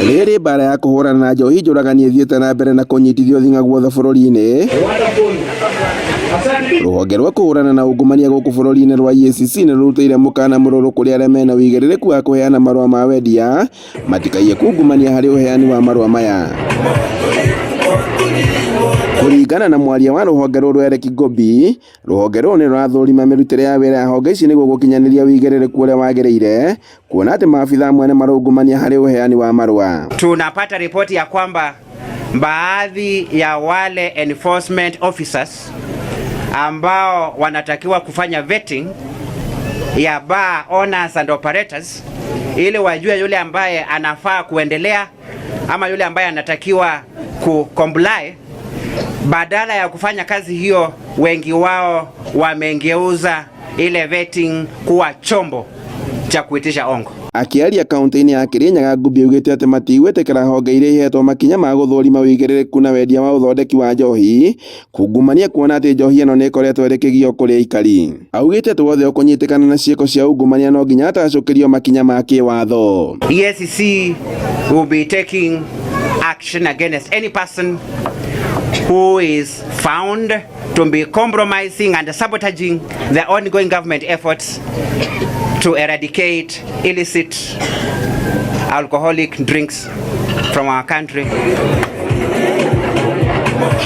Rĩrĩ mbara ya kũhũrana na njohi njũragani ĩthiĩte na mbere na kũnyitithio thing'a guothe bũrũri-inĩ, rũhonge rwa kũhũrana na ungumania gũkũ bũrũri-inĩ rwa EACC nĩ rũrutĩire mũkana mũrũrũ kũrĩ arĩa mena ũigĩrĩrĩku wa kũheana marũa ma wendia matikaiye kungumania harĩ ũheani wa marũa maya. Kũringana na mwaria wa rũhonge rũrũ Eric Ngobi, rũhonge rũrũ nĩ rũrathũrima mĩrutĩre ya wĩra ya honge ici nĩguo gũkinyanĩria ũigĩrĩrĩku ũrĩa wagĩrĩire, kuona atĩ maabitha amwe nĩ maraungumania harĩ ũheani wa marũa. Tunapata ripoti ya kwamba baadhi ya wale enforcement officers ambao wanatakiwa kufanya vetting ya bar owners and operators ili wajue yule ambaye anafaa kuendelea ama yule ambaye anatakiwa ku comply, badala ya kufanya kazi hiyo, wengi wao wamengeuza ile vetting kuwa chombo cha kuitisha hongo. Akĩaria kaunti-inĩ ya Kirinyaga, Ngubi augĩte atĩ matigwĩtĩkĩra honge iria ihetwo makinya ma gũthũrima ũigĩrĩrĩku na wendia wa ũthondeki wa njohi kungumania, kuona atĩ njohi ĩno nĩ ĩkoretwo ĩrĩ kĩgio kũrĩ aikari. Augĩte atĩ wothe ũkũnyitĩkana na ciĩko cia ungumania no nginya atacũkĩrio makinya ma kĩwatho. EACC will be taking action against any person who is found to be compromising and sabotaging the ongoing government efforts to eradicate illicit alcoholic drinks from our country.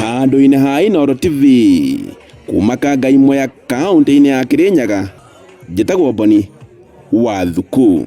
Handũ-inĩ ha Inooro TV kuma Kangai Mwea, kaunti-inĩ ya Kirinyaga, njĩtagwo Boni wa Thuku.